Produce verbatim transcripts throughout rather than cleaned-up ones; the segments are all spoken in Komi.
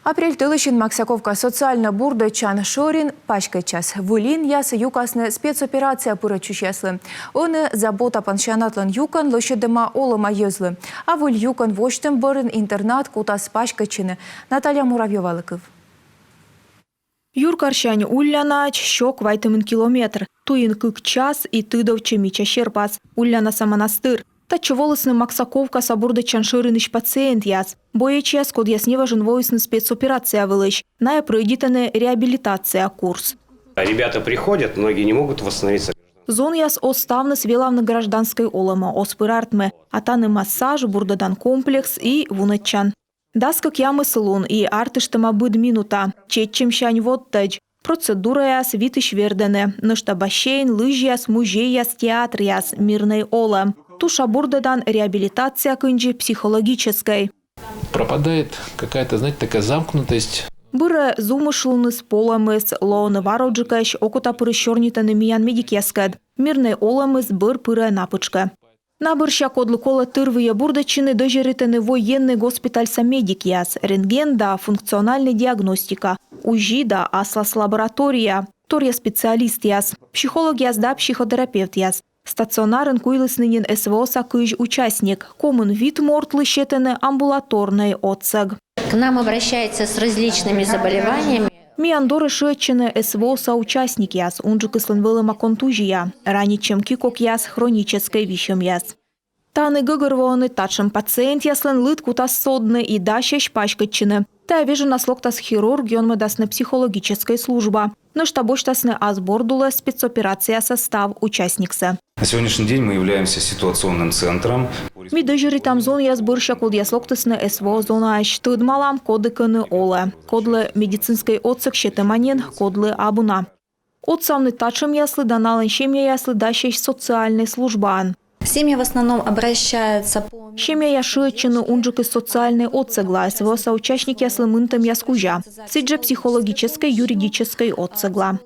Апрель тӧлысьын Максаковка социальнӧ бурдӧдчан шӧрин паськӧдчас. Выль инъяс юкасны спецоперацияӧ пырӧдчысьяслы. Ӧні «Забота» пансионатлӧн юкӧн лӧсьӧдӧма олӧма йӧзлы. А выль юкӧн восьтӧм бӧрын интернат кутас паськӧдчыны. Наталья Муравьёвалы кыв. Юркарсянь Уллянаӧдз сё квайтымын километр. Туйын кык час и тыдовтчӧ мича серпас — Уллянаса манастыр. Татчӧ волісны Максаковкаса бурдӧдчан шӧринысь пациентъяс, боечьяс, кодъяс неважӧн воисны спецоперация вылысь. Найӧ прӧйдитӧны реабилитация курс. Ребята приходят, многие не могут восстановиться. Зонъяс оз ставныс велавны гражданскӧй олӧмӧ, оз пыр артмы. А тані массаж, бурдӧдан комплекс и вунӧдчан. Дас кӧкъямыс лун и артыштӧма быд минута. Чеччӧмсянь воддӧдз. Процедураяс витысь вердӧны. Нӧшта бассейн, лызьяс, музейяс, театръяс, мирнӧй олӧм. Туша бурдӧдан реабилитация кындзи психологическӧй. Пропадает какая-то, знаете, такая замкнутость. Бырӧ зумышлуныс, полӧмыс, лоӧны вароджыкӧсь, окотапырысь сёрнитӧны миян медикъяскӧд. Мирнӧй олӧмыс бӧр пырӧ на пытшкӧ. На бӧрся, кодлы колӧ тырвыйӧ бурдӧдчыны, дӧзьӧритӧны военнӧй госпитальса медикъяс. Рентген да функциональнӧй диагностика, УЗИ да аслас лаборатория, торъя специалистъяс, психологъяс да психотерапевтъяс. Стационарын куйлісны нин СВО-са кызь участник. Комын вит мортлы сетӧны амбулаторнӧй отсӧг. К нам обращаются с различными заболеваниями. Миян дорӧ шыӧдчӧны СВО-са участникъяс, унджыкыслӧн вӧлӧма контузия, ранитчӧм кикокъяс, хроническӧй висьӧмъяс. Тані гӧгӧрвоӧны, татшӧм пациентъяслӧн лыд кутас содны и дасьӧсь паськӧдчыны. Тайӧ вежонас локтас хирург, ёнмӧдасны психологическӧй служба. Нӧшта босьтасны ас борд улӧ спецоперацияса став участниксӧ. На сегодняшний день мы являемся ситуационным центром. Ми дӧзьӧритам зонъяс бӧрся, кодъяс локтісны СВО зонаысь. Тӧдмалам, коді кӧні олӧ, кодлы медицинскӧй отсӧг сетӧма нин, кодлы абу на. Отсавны татшӧмъяслы да налӧн семьяяслы дасьӧсь социальнӧй службаын. Семьи в основном обращаются по... Семьяяс шыӧдчӧны унджыкыс социальнӧй отсӧгла, СВО-са участникъяслы мынтӧмъяс кузя. Сідзжӧ психологическӧй, юридическӧй отсӧгла.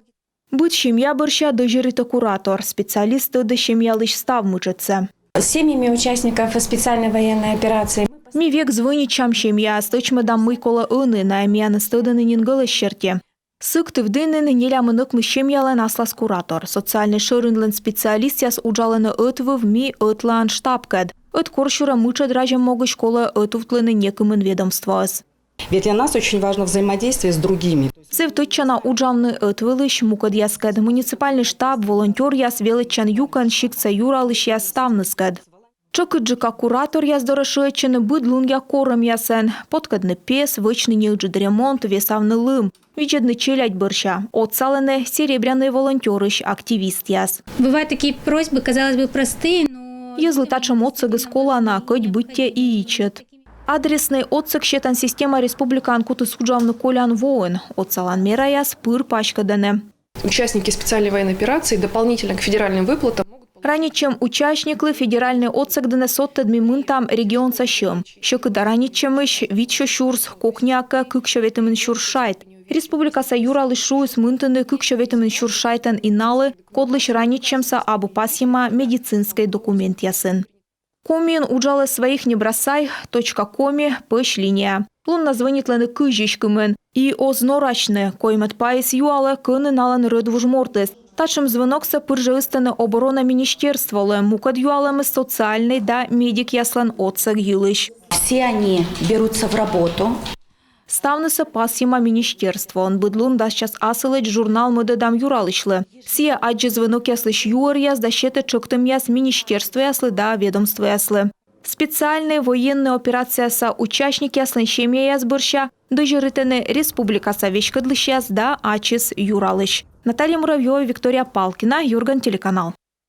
Быд семья бӧрся дӧзьӧритӧ куратор. Специалист тӧдӧ семьялысь став мытшӧдсӧ. С семьями участников специальной военной операции. Ми век звӧнитчам семьяӧс, тӧчмӧдам, мый колӧ ӧні, найӧ миянӧс тӧдӧны нин гӧлӧс серти. Сыктывдінын нелямын ӧкмыс семьялӧн аслас куратор. Социальнӧй шӧринлӧн специалистъяс уджалӧны ӧтвыв ми ӧтлаын штабкӧд. Ӧд корсюрӧ мытшӧд разьӧм могысь колӧ ӧтувтлыны некымын ведомствоӧс. Ведь для нас очень важно взаимодействие с другими. Зэв тӧдчана уджавны ӧтвылысь мукӧдъяскӧд. Муниципальнӧй штаб, волонтёръяс, велӧдчан юкӧн, сиктса юралысьяс, ставныскӧд. Тшӧкыдджыка кураторъяс дорӧ шыӧдчӧны быд лунъя корӧмъясӧн: поткӧдны пес, вӧчны неыджыд ремонт, весавны лым, видзӧдны челядь бӧрся. Отсалӧны «Серебряный волонтёрысь» активистъяс. Бывают такие просьбы, казалось бы, простые, но... Йӧзлы татшӧм отсӧгыс колана, кӧть быттьӧ и ичӧт. Адреснӧй отсӧг сетан система республикаын кутіс уджавны колян воын. Отсалан мераяс пыр паськӧдӧны. Участники специальной военной операции дополнительно к федеральным выплатам могут... Ранитчӧм участниклы федеральнӧй отсӧг дінӧ содтӧд ми мынтам регионса сьӧм. Сьӧкыда ранитчӧмысь витсё сюрс, кокниа кӧ — кыксё ветымын сюрс шайт. Республикаса юралысь шуис мынтыны кыксё ветымын сюрс шайтӧн и налы, кодлысь ранитчӧмсӧ абу пасйӧма медицинскӧй документъясын. Комиын уджалӧ «Своих не бросай», «Точка коми», «Пӧсь линия». Луннас звӧнитлӧны кызьысь кымын. И оз норасьны. Коймӧд пайыс юалӧ, кӧні налӧн рӧдвуж мортыс. Татшӧм звӧноксӧ пыр жӧ ыстӧны оборона министерстволы. Мукӧд юалӧмыс социальнӧй да медикъяслӧн отсӧг йылысь. Все они берутся в работу. Ставнысӧ пасйӧма министерствоын. Быд лун дасчас асылӧдз журнал мӧдӧдам юралысьлы. Сійӧ аддзӧ звӧнокъяслысь юӧръяс да сетӧ тшӧктӧмъяс министерствояслы да ведомствояслы. Специальнӧй военнӧй операцияса участникъяслӧн семьяяс бӧрся дӧзьӧритӧны республикаса веськӧдлысьяс да ачыс юралысь. Наталья Муравьёва, Виктория Палкина, «Юрган» телеканал.